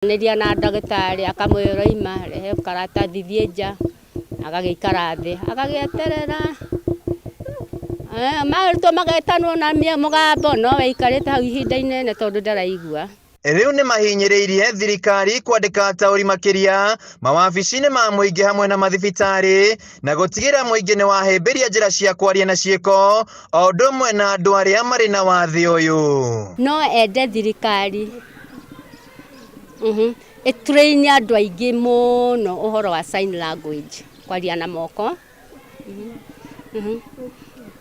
Nĩria na ndagĩtarĩ akamwĩra ima rehe karatathi thiĩ nja, agagĩikara thĩ agagĩeterera. Marutwo magetanwo na mũgambo no we aikarĩte hau ihinda inene tondũ ndaraigua. Rĩu nĩ mahinyĩrĩirie thirikari kwandĩka ataũri makĩria mawabici-inĩ ma mũingĩ hamwe na mathibitarĩ na gũtigĩrĩra mũingĩ nĩ wahĩmbĩria njĩra cia kwaria na ciĩko o ũndũ ũmwe na andũ arĩa marĩ na wathe ũyũ. No ende thirikari ĩtrain andũ aingĩ mũno ũhoro wa sign language, kwaria na moko,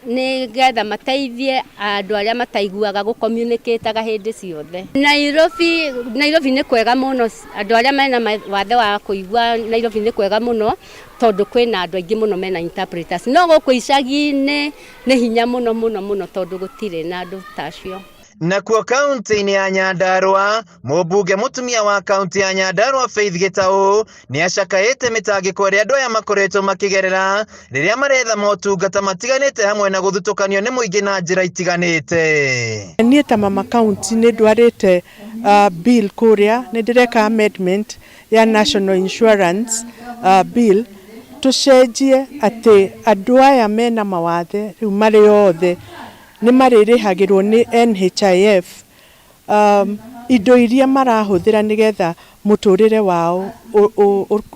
nĩgetha mateithie andũ arĩa mataiguaga gũ-communicate-aga hĩndĩ ciothe. Nairobi, Nairobi nĩ kwega mũno, andũ arĩa mena wathe wa kũigua Nairobi nĩ kwega mũno tondũ kwĩna andũ aingĩ mũno mena interpreters. No gũkũ icagi-inĩ nĩ hinya mũno mũno mũno tondũ gũtirĩ na andũ ta acio. Nakuo kaunti-inĩ ya Nyandarua, mũmbunge mũtumia wa kaunti ya Nyandarua Faith Gĩtaũ nĩ acakaĩte mĩtangĩko ĩrĩa andũ aya makoretwo makĩgerera rĩrĩa maretha motungata matiganĩte hamwe na gũthutũkanio nĩ mũingĩ na njĩra itiganĩte. Niĩ ta mama kaunti nĩ ndwarĩte bill kũrĩa, nĩ ndĩreka amendment ya National Insurance bill tũcenjie atĩ andũ aya mena mawathe rĩu marĩ othe nĩ marĩrĩhagĩrwo nĩ NHIF indo iria marahũthĩra nĩgetha mũtũrĩre wao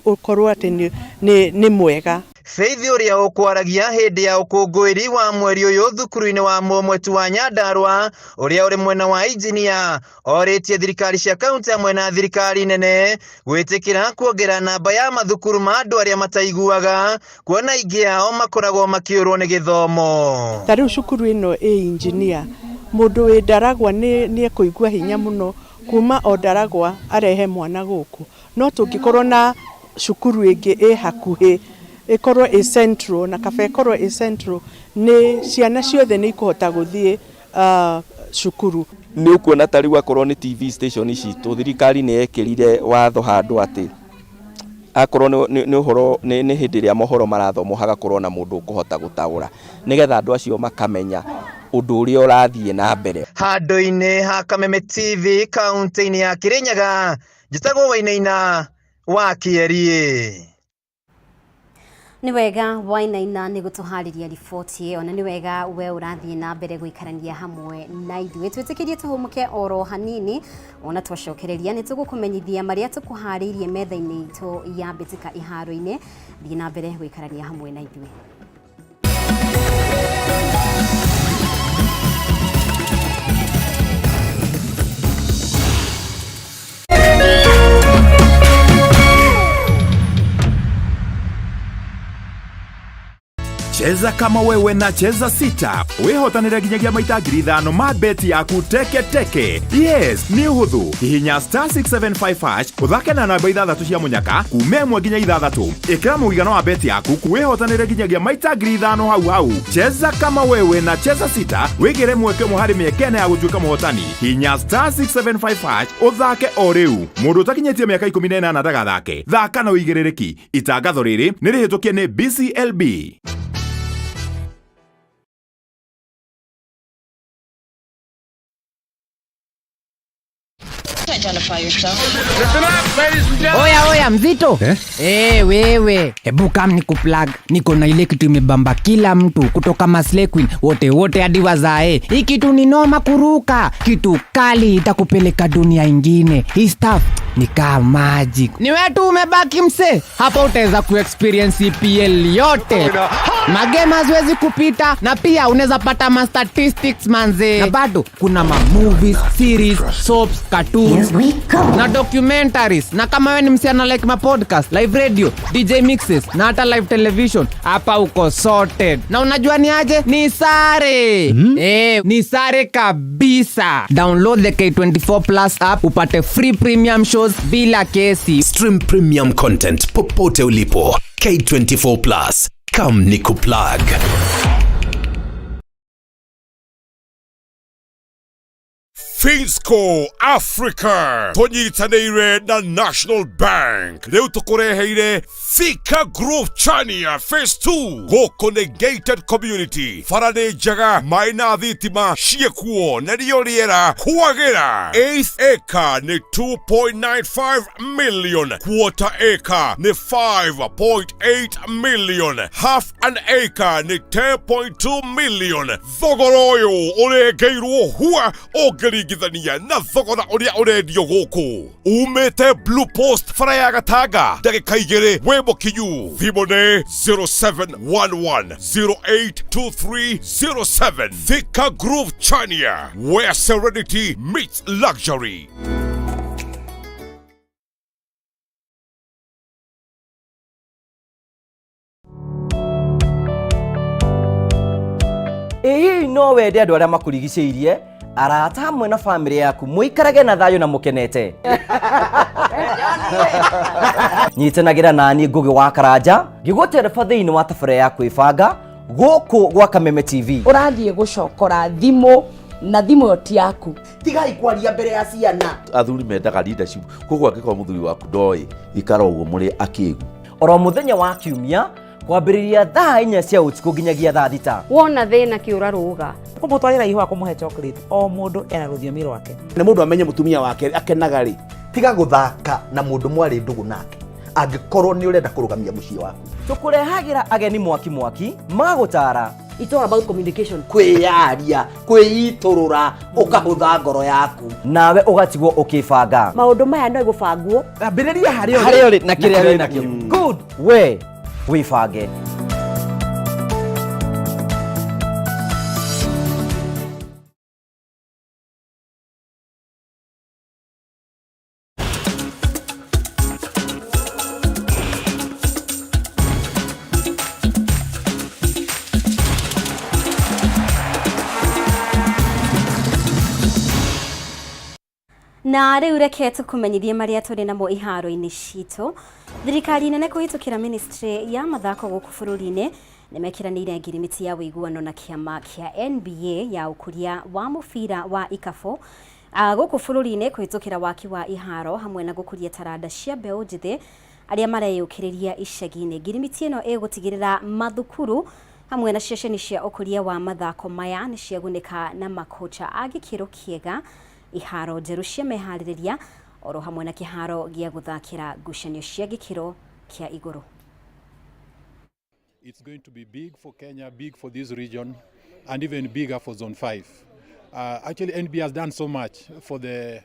ũkorwo atĩ nĩ mwega. Faith ũrĩa ũkwaragia hĩndĩ ya ũkũngũĩri wa mweri ũyũ thukuru-inĩ wa Mũmwetu wa Nyandarua ũrĩa ũrĩ mwena wa injinia orĩtie thirikari cia kaunti hamwe na thirikari nene gwĩtĩkĩra kuongerera namba ya mathukuru ma andũ arĩa mataiguaga kuona aingĩ ao makoragwo makĩũrwo nĩ gĩthomo. Ta rĩu cukuru ĩno ĩ injinia, mũndũ wĩ Ndaragwa nĩ ekũigua hinya mũno kuma o Ndaragwa arehe mwana gũkũ. No tũngĩkorwo na cukuru ĩngĩ ĩ hakuhĩ ĩkorwo ĩ central na kaba ĩkorwo ĩ central nĩ ciana ciothe nĩ ikũhota gũthiĩ cukuru. Nĩ ũkuona ta rĩu akorwo nĩ TV station citũ thirikari nĩ yekĩrire watho handũ atĩ akorwo nĩ ũhoro nĩ hĩndĩ ĩrĩa mohoro marathomwo hagakorwo na mũndũ ũkũhota gũtaũra nĩgetha andũ acio makamenya ũndũ ũrĩa ũrathiĩ na mbere. Handũ-inĩ ha Kameme TV kaunti-inĩ ya Kirinyaga, njĩtagwo Wainaina wa Kĩeriĩ. Nĩ wega Wainaina nĩ gũtũharĩria riboti ĩyo na nĩ wega we ũrathiĩ na mbere gũikarania hamwe na ithuĩ. Twĩtĩkĩrie tũhũmũke oro hanini ona twacokereria nĩ tũgũkũmenyithia marĩa tũkũharĩirie metha-inĩ itũ ya mbĩtĩka iharo-inĩ. Thiĩ na mbere gũikarania hamwe na ithuĩ. Cheza kama wewe na Cheza Sita wihotanire nginyagia maita 5,000 ma beti yaku teke teke. Yes, nĩ ũhũthũ. Hihinya star 675 hash ũthake na namba ithathatũ cia mũnyaka kuma 1 nginya 6. Ĩkĩra mũigana wa beti yaku wĩhotanĩre nginyagia maita 5,000 hau hau. Cheza kama wewe na Cheza Sita wĩgĩre mweke ũmwe harĩ mĩeke ĩna ya gũtuĩka mũhotani. Hihinya star 675 hash ũthake o rĩu. Mũndũ ũtakinyĩtie mĩaka 18 ndagathake. Thaka na ũigĩrĩrĩki. Itangatho rĩrĩ nĩ rĩhĩtũkie nĩ BCLB. Oya oya mzito eh? Wewe hebu kam ni kuplug, niko na ile kitu imebamba kila mtu kutoka Maslay Queen wote wote hadi wazae. Hii kitu ni noma kuruka, kitu kali itakupeleka dunia ingine. Hii stuff ni kama magic. Ni wewe tu umebaki mse, hapa utaweza kuexperience EPL yote. Magema haziwezi kupita na pia unaweza pata ma statistics manze. Na bado kuna ma movies, series, soaps, cartoons na documentaries. Na kama wewe ni msichana like ma podcast, live radio, DJ mixes na hata live television, hapa uko sorted. Na unajua ni aje? Ni sare. Ni sare kabisa. Download the K24 Plus app upate free premium shows bila kesi. Stream premium content popote ulipo. K24 Plus. Come ni kuplug. Finsco Africa tũnyitanĩire na National Bank rĩu tũkũreheire Thika Grove Chania Phase 2 gũkũ nĩ gated community bara nĩ njega maĩ na thitima ciĩkuo na rĩo rĩera kwagĩra eighth acre nĩ 2.95 million quarter acre nĩ 5.8 million half an acre nĩ 10.2 million thogora ũyũ ũrengeirwo hua ũngĩringithania na thogora ũrĩa ũrendio gũkũ umĩte Blue Post bara ya Gatanga ndagĩka igĩrĩ wĩ mũkinyu thimũ nĩ 0711082307 Thika Groove Chania where serenity meets luxury. Ĩ hihi no wende andũ arĩa makũrigicĩirie arata hamwe na bamĩrĩ yaku mũikarage na thayũ na mũkenete nyitanagĩra nani Ngũgĩ wa Karanja ngĩgũtereba thĩinĩ wa tabarĩra ya kwĩbanga gũkũ gwa Kameme TV. Ũrathiĩ gũcokora thimũ na thimũ ĩyo ti yaku. Tigai kwaria mbere ya ciana. Athuri mendaga leadership koguo angĩkorwo mũthuri waku ndoĩ ikara ũguo mũrĩ akĩgu. Oro mũthenya wa kiumia kwambĩrĩria thaa inya cia ũtukũ nginyagia thaa thita. Wona thĩna kĩũra rũga. Kũmũtwarĩra ihũa kũmũhe chocolate o mũndũ ena rũthiomi rwake. Nĩ mũndũ amenye mũtumia wake akenaga rĩ. Tiga gũthaka na mũndũ mwarĩ ndũgũ nake angĩkorwo nĩ ũrenda kũrũgamia mũciĩ waku. Tũkũrehagĩra ageni mwaki mwaki magũtara. It's all about communication. Kwĩyaria, kwĩitũrũra, ũkahũtha ngoro yaku. Nawe ũgatigwo ũkĩbanga. Maũndũ maya no gũbangwo. Ambĩrĩria harĩa ũrĩ. Harĩa ũrĩ na kĩrĩa wĩ nakĩo. Good. We wĩbange. Na rĩu reke tũkũmenyithie marĩa tũrĩ namo iharo-inĩ citũ. Thirikari nene kũhĩtũkĩra ministry ya mathako gũkũ bũrũri-inĩ nĩ mekĩranĩire ngirimiti ya ũiguano na kĩama kĩa NBA ya ũkũria wa mũbira wa ikabũ gũkũ bũrũri-inĩ kũhĩtũkĩra waki wa iharo hamwe na gũkũria taranda cia mbeũ njĩthĩ arĩa mareyũkĩrĩria icagi-inĩ. Ngirimiti ĩno ĩgũtigĩrĩra mathukuru hamwe na ceceni cia ũkũria wa mathako maya nĩ ciagunĩka na makocha a gĩkĩro kĩega, iharo njerũ cia meharĩrĩria oro hamwe na kĩharo gĩa gũthakĩra ngucanio cia gĩkĩro kĩa igũrũ. It's going to be big for Kenya, big for this region, and even bigger for Zone 5. Actually, NBA has done so much for the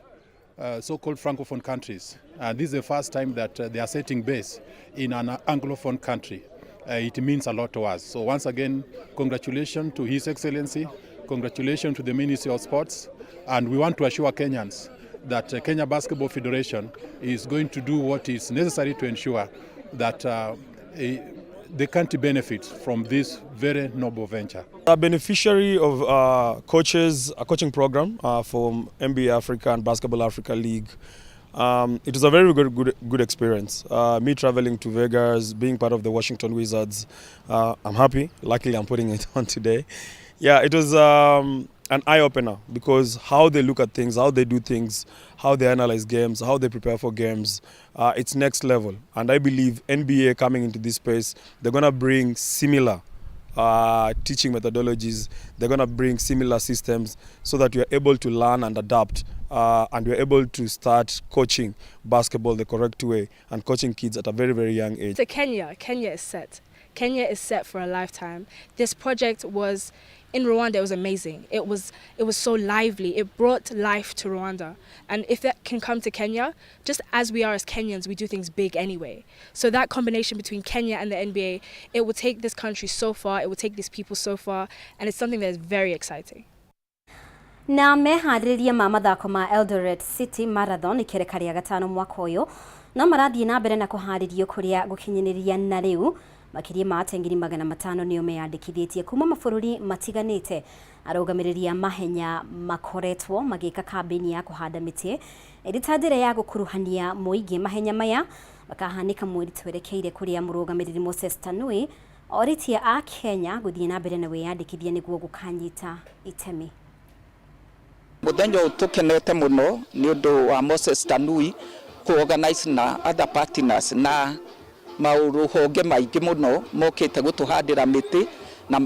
so-called Francophone countries. This is the first time that they are setting base in an Anglophone country. It means a lot to us. So once again, congratulations to His Excellency, congratulations to the Ministry of Sports, and we want to assure Kenyans that Kenya Basketball Federation is going to do what is necessary to ensure that the country benefits from this very noble venture. A beneficiary of coaches, a coaching program from NBA Africa and Basketball Africa League. It was a very good experience. Me traveling to Vegas, being part of the Washington Wizards, I'm happy. Luckily, I'm putting it on today. Yeah, it was an eye-opener because how they look at things, how they do things, how they analyze games, how they prepare for games, it's next level. And I believe NBA coming into this space, they're going to bring similar teaching methodologies, they're going to bring similar systems so that we are able to learn and adapt, and we're able to start coaching basketball the correct way and coaching kids at a very, very young age. To Kenya, Kenya is set. Kenya is set for a lifetime. This project was in Rwanda, it was amazing. It was so lively. It brought life to Rwanda. And if that can come to Kenya, just as we are as Kenyans, we do things big anyway. So that combination between Kenya and the NBA, it will take this country so far, it will take these people so far, and it's something that is very exciting. Na meharĩrĩria ma mathako ma Eldoret City Marathon ikereka rĩa gatano mwaka ũyũ no marathiĩ na mbere na kũharĩrio kũrĩa gũkinyanĩria na rĩu makĩria ma ateng'eri 500 nĩo meyandĩkithĩtie kuma mabũrũri matiganĩte. Arũgamĩrĩri a mahenya makoretwo magĩka kambĩini ya kũhanda mĩtĩ ĩrĩ ta njĩra ya gũkuruhania mũingĩ. Mahenya maya makahanĩka mweri twerekeire kũrĩa mũrũgamĩrĩri Moses Tanui orĩtie a Kenya gũthiĩ na mbere na wĩyandĩkithia nĩguo gũkanyita itemi. Muthenya ũyũ tũkenete mũno nĩ ũndũ wa Moses Tanui ku organize na other partners na maũrũhonge maingĩ mũno mokĩte gũtũhandĩra mĩtĩ na